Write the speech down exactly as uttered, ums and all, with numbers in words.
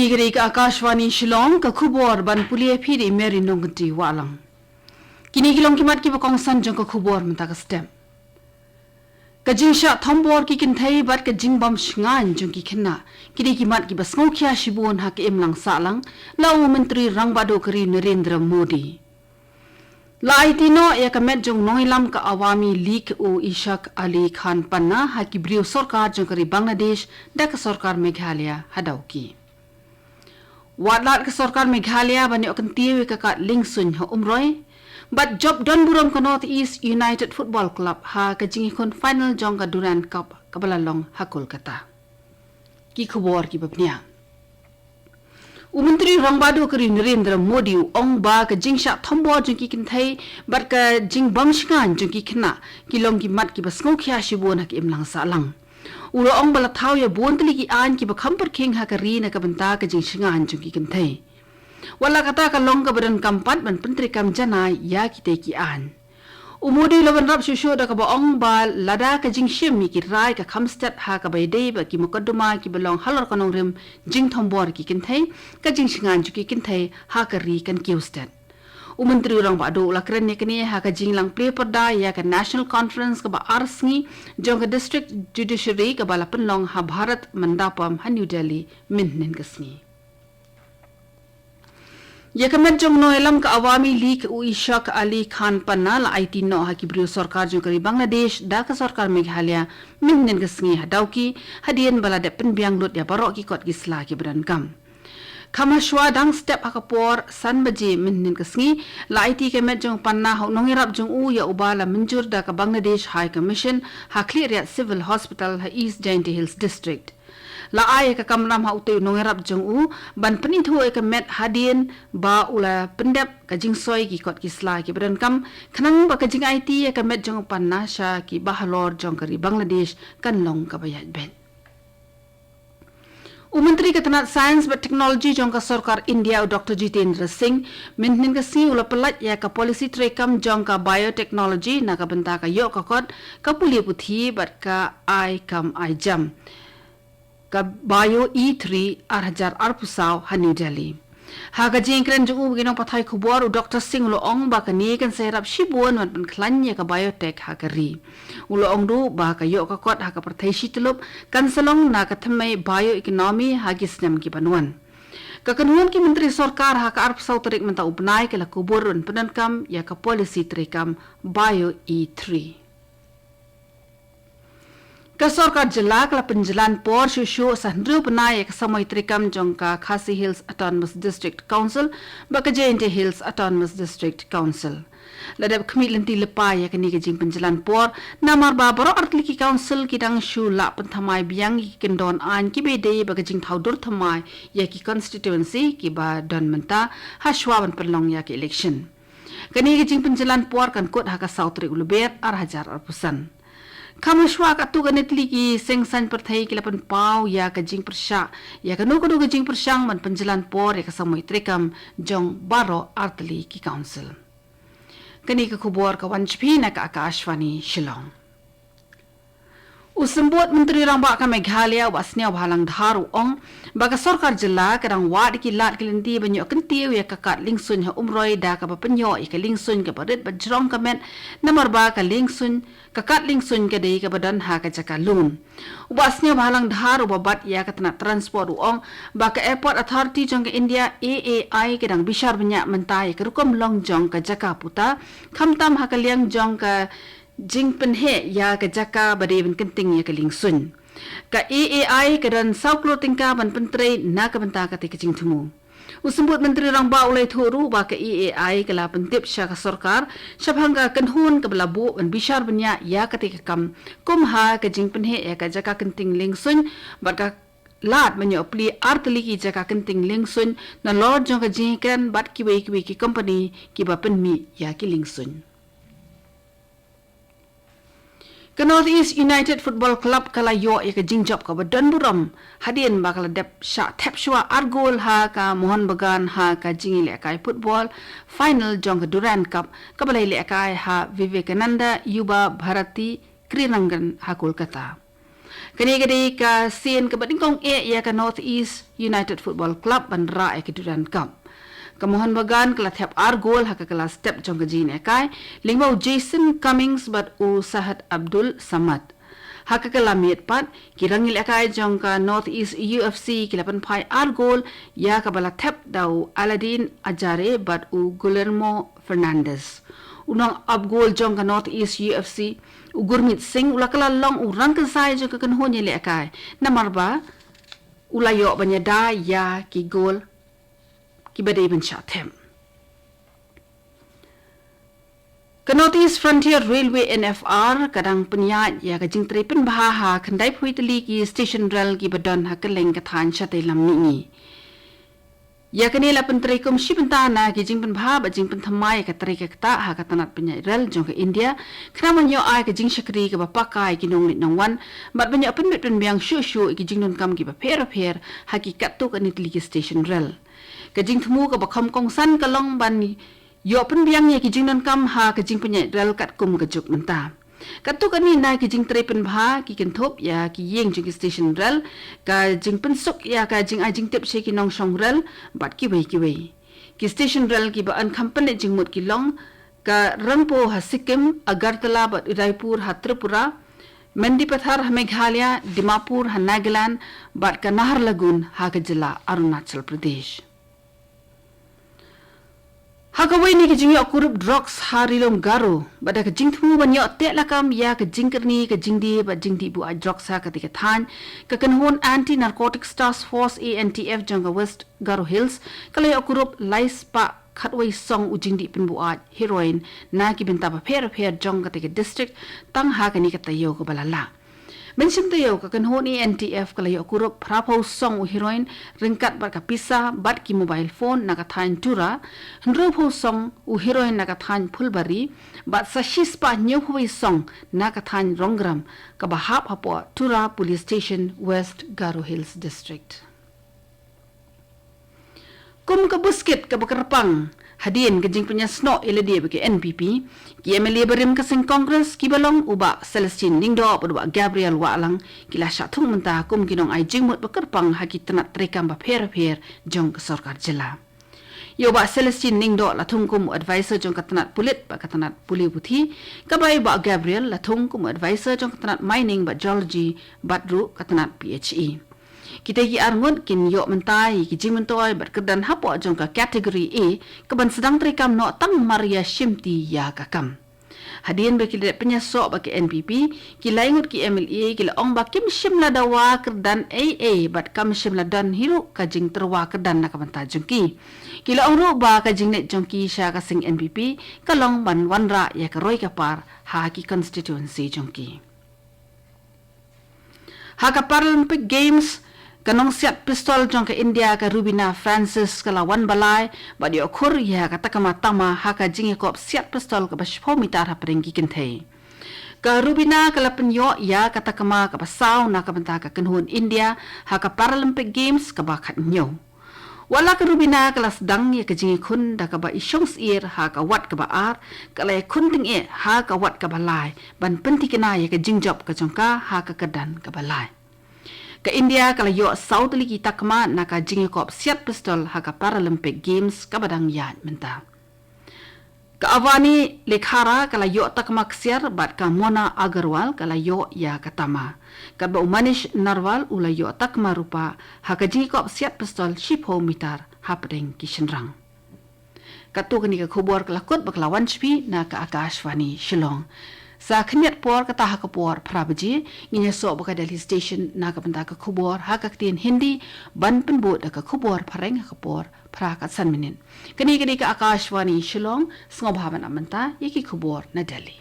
Ki dei ka Akashvani Shillong, ka khubor ban pule phi da i Mary Nongkynti Wahlang. Kine ki long ki mat kiba kongsan jong ka khubor mynta ka step. Ka jingshah thombor ki kynthei bad ka jingbym shngaiñ jong ki khynnah, ki dei ki mat kiba sngewkhia shibun ha ka imlang sahlang, la u Myntri Rangbah Duh ka ri Narendra Modi. La aiti noh ïa ka met jong nongïalam ka Awami League u Ishaq Ali Khan Panna ha ki briew sorkar jong ka ri Bangladesh da ka sorkar Meghalaya ha Dawki. Wad lad ka sorkar Meghalaya ban ïoh kyntiew ïa ka kad liengsuiñ ha Umroi. Bad jop don burom ka North East United Football Club ha ka jingïakhun final jong ka Durand Cup kaba la long ha Kolkata. Ki khubor kiba bniah. U Myntri Rangbah Duh ka ri Narendra Modi u ong ba ka jingshah thombor jong ki kynthei bad ka jingbym shngaiñ jong ki khynnah ki long ki mat kiba sngewkhia shibun ha ka imlang sahlang. U la ong ba la thaw ïa bun tylli ki aiñ kiba kham pyrkhing ha ka ri na ka bynta ka jingshngaiñ jong ki kynthei. Wat la kata ka long kaba donkam pat ban pyntreikam janai ïa kitei ki aiñ. U Modi u la wanrap shuh shuh da kaba ong ba lada ka jingshim ïa ki rai ka kham stet ha kaba ïadei bad ki mukotduma kiba long halor ka nongrim jingthombor ki kynthei, ka jingshngaiñ jong ki kynthei ha ka ri kan kiew stet. U Myntri Rangbah Duh u la kren ïa kane ha ka jinglang plie pyrda ïa ka National Conference kaba ar sngi jong ka District Judiciary kaba la pynlong ha Bharat Mandapam ha New Delhi mynhynnin ka sngi. Ïa ka met jong nongïalam ka Awami League u Ishaq Ali Khan Panna la aiti noh ha ki briew sorkar jong ka ri Bangladesh da ka sorkar Meghalaya mynhynnin ka sngi ha Dawki, hadien ba la dep pynbiang lut ïa baroh ki kot ki sla kiba donkam. Kham hashwa dang step ha ka por san baje mynhynnin ka sngi, la aiti ka met jong Panna ha u nongïarap jong u ïa uba la mynjur da ka Bangladesh High Commission ha Khliehriat Civil Hospital ha East Jaintia Hills District. La ai ïa ka kamram ha utei u nongïarap jong u ban pynithuh ïa ka met hadien ba u la pyndep ka jingsoi ki kot ki sla kiba donkam, khnang ba ka jingaiti ïa ka met jong u Panna sha ki bahalor jong ka ri Bangladesh kan long kaba ïaid beit. U Myntri ka tnat Science bad Technology jong ka sorkar India u Doctor Jitendra Singh mynhynnin ka sngi u la pyllait ïa ka policy treikam jong ka biotechnology na ka bynta ka ïoh ka kot, ka pule puthi bad ka ai kam ai jam, ka Bio E three ar hajar arphew saw ha New Delhi. Ha ka jingkren jong u bad ki nongpathai khubor, u Doctor Singh u la ong ba kane kan sa ïarap shibun ban pynkhlaiñ ïa ka biotech ha ka ri. U la ong ruh ba ka ïoh ka kot ha ka pyrthei shi tyllup kan sa long na ka thymmei bioeconomy ha ki snem kiban wan. Ka kynhun ki myntri sorkar ha ka arphew saw tarik mynta u bnai ka la kubur ban pyndonkam ïa ka policy treikam Bio E three. Ka sorkar jylla ka la pynjlan por shuh shuh sa hynriew bnai ïa ka samoi treikam jong ka Khasi Hills Autonomous District Council bad ka Jaintia Hills Autonomous District Council. La dep khmih lynti lypa ïa kane ka jingpynjlan por namar ba baroh artylli ki council ki dang shu lah pynthymmai biang ïa ki kyndon aiñ kiba ïadei bad ka jingthaw dur thymmai ïa ki constituency kiba don mynta hashwa ban pynlong ïa ka election. Kane ka jingpynjlan por kan kut ha ka saw tarik u Lber ar hajar arphew san. Kham hashwa katto katne tylli ki seng saiñ pyrthei ki la pynpaw ïa ka jingpyrshah ïa kano kano ka jingpyrshang ban pynjlan por ïa ka samoi treikam jong baroh artylli ki council. Kane ka khubor ka wan sha phi na ka Akashvani Shillong. U Symbud Myntri Rangbah ka Meghalaya u Bah Sniawbhalang Dhar u ong ba ka sorkar jylla ka dang wad ïa ki lad ki lynti ban ïoh kyntiew ïa ka kad liengsuiñ ha Umroi da kaba pynïoh ïa ka liengsuiñ kaba rit bad jrong ka met namar ba ka liengsuiñ, ka kad liengsuiñ ka dei kaba don ha ka jaka lum. U Bah Sniawbhalang Dhar uba bat ïa ka tnat transport u ong ba ka Airport Authority jong ka India, A A I, ka dang bishar bniah mynta ïa ka rukom long jong ka jaka puta, khamtam ha ka liang jong ka jingpynheh ïa ka jaka ba dei ban kynting ïa ka liengsuiñ. Ka A A I ka don saw klur tyngka ban pyntrei na ka bynta kata ka jingthmu. U Symbud Myntri Rangbah u la ïathuh ruh ba ka A A I ka la pyntip sha ka sorkar shaphang ka kynhun kaba la buh ban bishar bniah ïa kata ka kam, kum ha ka jingpynheh ïa ka jaka kynting liengsuiñ bad ka lad ban ïoh plie artylli ki jaka kynting liengsuiñ nalor jong ka jingïakren bad kiwei kiwei ki kompani kiba pynmih ïa ki liengsuiñ. Ka North East United Football Club ka la ïoh ïa ka jingjop kaba don burom hadien ba ka la dep shah thep shuwa ar gol ha ka Mohun Bagan ha ka jingïalehkai football final jong ka Durand Cup kaba la ïalehkai ha Vivekananda Yuba Bharati Krirangan ha Kolkata. Kane ka dei ka sien kaba nyngkong eh ïa ka North East United Football Club ban rah ïa ka Durand Cup. Ka Mohun Bagan ka la thep ar gol ha ka kylla step jong ka jingïalehkai, lyngba u Jason Cummings bad u Sahad Abdul Samad. Ha ka kylla miet pat, ki rangïalehkai jong ka North East U F C ki la pynphai ar gol ïa kaba la thep da u Aladin Ajare bad u Guillermo Fernandez. U nongap gol jong ka North East U F C, u Gurmeet Singh, u la kylla long u rangkynsai jong ka kynhun ïalehkai, namar ba u la ïoh ban ïada ïa ki gol kiba dei ban shah thep. Ka North East Frontier Railway, N F R, ka dang pynïaid ïa ka jingtrei pynbha ha khyndai phew tylli ki station rel kiba don ha kylleng ka thaiñ shatei lam mihngi. Ïa kane la pyntrei kum shi bynta na ki jingpynbha bad jingpynthymmai ïa ka trei ka ktah ha ka tnat pynïaid rel jong ka India, khnang ban ïoh ai ka jingshakri kaba paka ïa ki nongleit nongwan bad ban ïoh pynbit pynbiang shuh shuh ïa ki jingdonkam kiba pher bapher ha ki katto katne tylli ki station rel. Ka jingthmu kaba kham kongsan ka long ban ïoh pynbiang ïa ki jingdonkam ha ka jingpynïaid rel katkum ka juk mynta. Katto katne na ki jingtrei pynbha ki kynthup ïa ki ïing jong ki station rel, ka jingpynsuk ïa ka jingai jingtip sha ki nongshong rel bad kiwei kiwei. Ki station rel kiba yn kham pynleit jingmut ki long ka Rangpo ha Sikkim, Agartala bad Udaipur ha Tripura, Mendipathar ha Meghalaya, Dimapur ha Nagaland bad ka Naharlagun ha ka jylla Arunachal Pradesh. Ha kawei na ki jingïoh kurup drugs ha Ri Lum Garo bad da ka jingthmu ban ïoh teh lakam ïa ka jingkyrni ka jingdie bad jingdih buaid drugs ha katei ka thaiñ, ka kynhun Anti Narcotics Task Force, A N T F, jong ka West Garo Hills ka la ïoh kurup lai spah khatwei song u jingdih pynbuaid heroin na ki bynta bapher bapher jong katei ka district tang ha kane ka taïew kaba la lah. Mynshem taïew ka kynhun A N T F ka la ïoh kurup phra phew song u heroin ryngkat bad ka pisa bad ki mobile phone na ka thaiñ Tura, hynriew phew song u heroin na ka thaiñ Phulbari bad sa shi spah hynñiew phew wei song na ka thaiñ Rongram kaba hap hapoh Tura Police Station, West Garo Hills District. Kum ka buskit kaba kyrpang hadien ka jingpynïasnoh ïalade bad ka N P P, ki M L A barim ka seng Congress kiba long u Bah Celestine Lyngdoh bad u Bah Gabriel Wahlang ki la shah thung mynta kum ki nongai jingmut ba kyrpang ha ki tnat treikam bapher bapher jong ka sorkar jylla. Ïa u Bah Celestine Lyngdoh la thung kum u advisor jong ka tnat pulit bad ka tnat pule puthi, ka bai u Bah Gabriel la thung kum u advisor jong ka tnat mining bad geology bad ruh ka tnat P H E. Kita ki arngut kin ïoh mynta ïa ki jingmyntoi bad kyrdan hapoh jong ka category A, kaban sdang treikam noh tang mar ïa shimti ïa ka kam. Hadien ba ki la dep pynïasoh bad ka N P P, ki laingut ki M L A ki la ong ba kim shym la dawa kyrdan ei ei bad kam shym la don hi ruh ka jingtyrwa kyrdan na ka bynta jong ki. Ki la ong ruh ba ka jingleit jong ki sha ka seng N P P ka long ban wanrah ïa ka roi ka par ha ki constituency jong ki. Ha ka Paralympic Games, ka nongsiat pistol jong ka India ka Rubina Francis ka la wan ba lai bad ïoh khur ïa ka takma tangma ha ka jingïakop siat pistol kaba shiphew mitar hapdeng ki kynthei. Ka Rubina ka la pynïoh ïa ka takma kaba saw na ka bynta ka kynhun India ha ka Paralympic Games kaba khathynñiew. Wat la ka Rubina ka la sdang ïa ka jingïakhun da kaba i shong syier ha ka wat kaba ar, ka la ïakhun tyngeh ha ka wat kaba lai ban pynthikna ïa ka jingjop ka jong ka ha ka kyrdan kaba lai. Ka India ka la ïoh saw tylli ki takma na ka jingïakop siat pistol ha ka Paralympic Games kaba dang ïaid mynta. Ka Avani Lekhara ka la ïoh takma ksiar bad ka Mona Agarwal ka la ïoh ïa ka tama. Katba u Manish Narwal u la ïoh takma rupa ha ka jingïakop siat pistol shiphew mitar hapdeng ki shynrang. Katto katne ka khubor ka la kut bad ka la wan sha phi na ka Akashvani Shillong. Sa khyndiat por kata ha ka por phra baje, ngin ïasoh bad ka Delhi Station na ka bynta ka khubor ha ka ktien Hindi, ban pynbud da ka khubor phareng ha ka por phra ka san minit. Kane ka dei ka Akashvani Shillong, sngewbha ban ap mynta ïa ki khubor na Delhi.